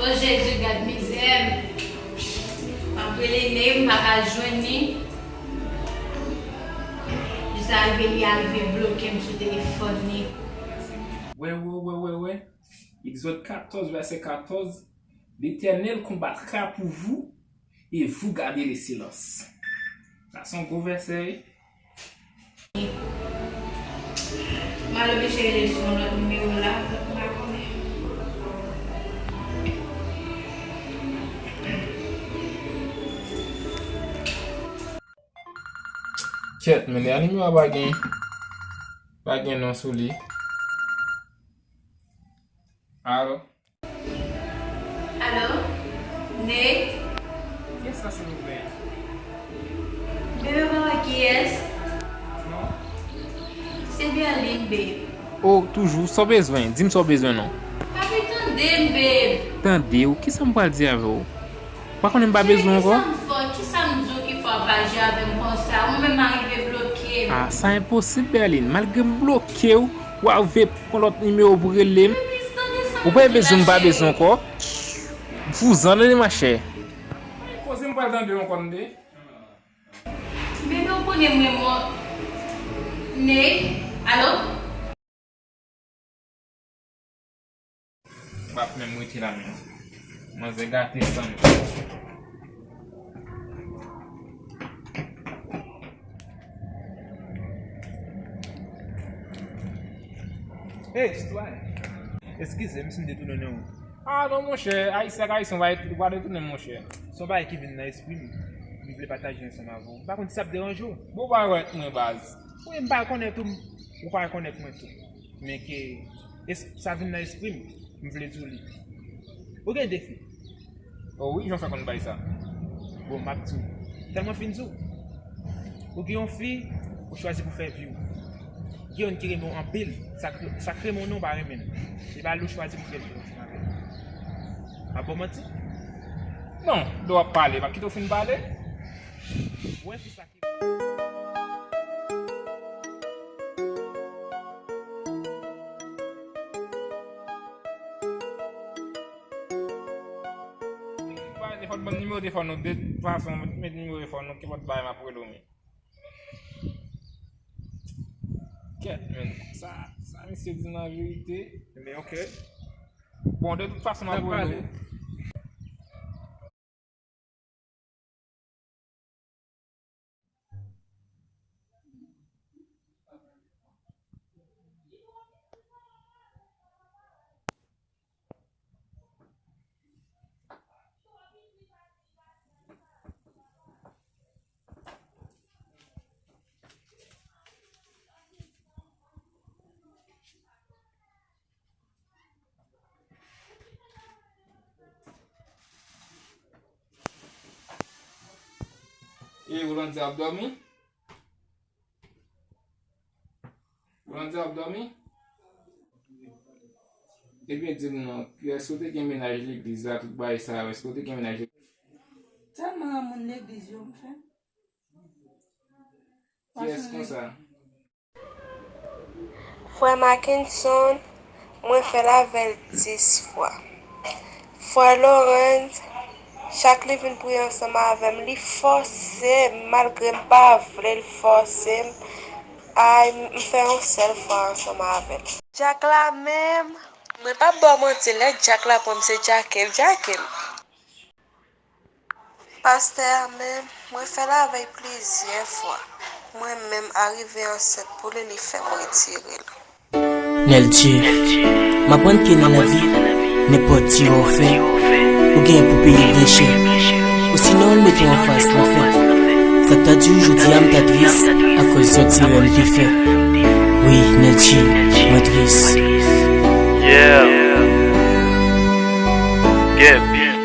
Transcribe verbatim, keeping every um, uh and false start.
O Jezi, gad mizè m. M ap rele Ney, m pa ka jwenn li. Jis arive, li arive bloke m sou telefòn li. Wè, wè, wè, wè, wè. Egzòd katòz, vèsè katòz. L'Éternel combattra pour vous et vous gardez le silence. Sa se yon gwo vèsè, wi. M al oblije rele sou yon lòt nimewo la, m pa konnen. Kèt, men dèyè nimewo a pa gen, pa gen non sou li. Alo? Alo? Ney? Kiyès la, silvouplè? Bebe, papa kiyès? Non. Se Berline, babe. O, toujou, sa w bezwen? Di m sa w bezwen non. Papi, tande m, babe. Tande w? Kisa m pral di avè w? Ou pa konnen m pa bezwen w ankò? Kisa m fè w? Kisa m di w ki fè w pa jwe avè m konsa? Ou menm arive bloke m. Ah, sa enposib, Berline. Malgre m bloke w, w arive pran lòt nimewo pou rele m. Ou pa bezwen m pa bezwen w ankò. Vouzan, tande machè. Koze m pral tande w ankò, tande. Bebe, ou konnen mwen mò. Ney, alo? M ap menm rete la menm. Manzè gate san m. Hey, sitwayen. Eskize m si m detounen non ou. Ah non, monchè, Ayisyen ak Ayisyen, ou pa, ou pa detounen, monchè. Se yon bagay ki vin nan espri m, m vle pataje ansanm avè w. M pa konn si sa ap deranje w. Bon, ou pa rekonèt mwen, baz. Wi, m pa rekonèt ou, ou pa rekonèt mwen tou. Men ke es-, sa vin nan espri m, m vle di w li. Ou gen de fi? O wi, jan w fè konn bagay sa? Bon, m ap di w. Tèlman fin di w. Ou gen yon fi, ou chwazi pou fè vi w. Gen youn ki renmen w anpil, sa k-, sa k renmen w nan ou pa renmen l. E ba li ou chwazi pou fè vi w ansanm avè l. M ap ba w manti? Non, lè w ap pale, m ap kite w fin pale. Ou wè fi sa ki Fò n ban nimewo telefòn nou, de tout fason, met nimewo telefòn nou, kenpòt bagay m ap rele w, men. Kèt, men, sa, sa misye di nan verite. Men, ok. Bon, de tout fason, m ap rele w. E Rolandi ap dòmi? Rolandi ap dòmi? Ebyen, di m non, èske w te gen mennaj legliz la, tout bagay sa yo, èske w te gen mennaj legliz? Tèlman moun legliz yo m fè. Kiyès konsa? Frè Mackenson, mwen fè l avè l dis fwa. Frè Lawrence, chak li vin priye ansanm avè m, li fòse m, malgre m pa vle, l fòse m. Ay, m fè yon sèl fwa ansanm avè l. Dyak la menm, mwen p ap ba w manti, lè Dyak la pran m, se djake l djake m. Pastè a menm, mwen fè l avè l plizyè fwa. Mwen menm arive ansent pou li, li fè m retire l. Nèl Dye, m aprann ke nan lavi, nenpòt tirè w fè, ou genyen pou peye l byen chè. Osinon, l mete w anfas lanfè. Sa k ta di w jodi a m ta tris, akoz yon tirè m te fè. Wi, Nèl Dye, mwen tris. Yeah. Yeah.